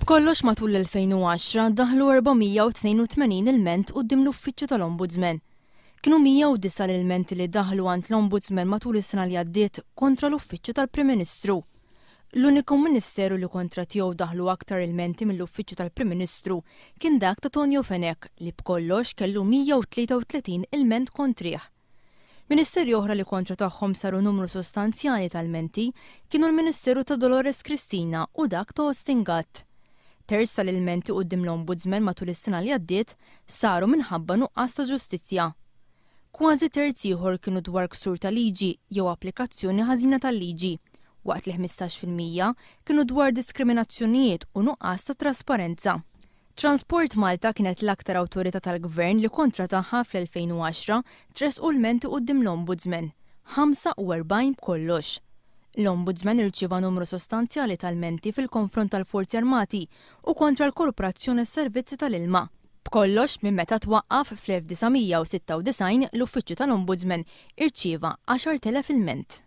B'kollox matul l-2010 daħlu 482 ilment quddiem l-Uffiċċju tal-Ombudsman. Kienu 109 l-ilmenti li daħlu għand l-Ombudsman matul is-sena li għaddiet kontra l-Uffiċċju tal-Prim Ministru. L-uniku ministeru li kontra tiegħu daħlu aktar ilmenti mill-Uffiċċju tal-Prim Ministru kien dak ta' Tonio Fenech li b'kollox kellu 133 ilment kontrih. Ministeri oħra li kontra tagħhom saru numru sostanzjali ta' lmenti kienu l-Ministeru ta' Dolores Cristina u dak ta' Austin Gatt. Terz tal-ilmenti quddiem l-Ombudsman matul is-sena li għaddiet saru minħabba nuqqas ta' ġustizzja. Kważi terz ieħor kienu dwar ksur ta' liġi jew applikazzjoni ħażina tal-liġi, waqt li 15% kienu dwar diskriminazzjonijiet u nuqqas ta' trasparenza. Transport Malta kienet l-aktar awtorità tal-Gvern li kontra tagħha fl-2010 tressqu lmenti quddiem l-Ombudsman, 45 b'kollox. L-Ombudsman irċieva numru sostanzjali ta' lmenti fil-konfront tal-Forzi Armati u kontra l-Korporazzjoni għas-Servizzi tal-Ilma. B'kollox, minn meta twaqqaf fl-1996 l-Uffiċċju tal-Ombudsman irċieva 10,000 ilment.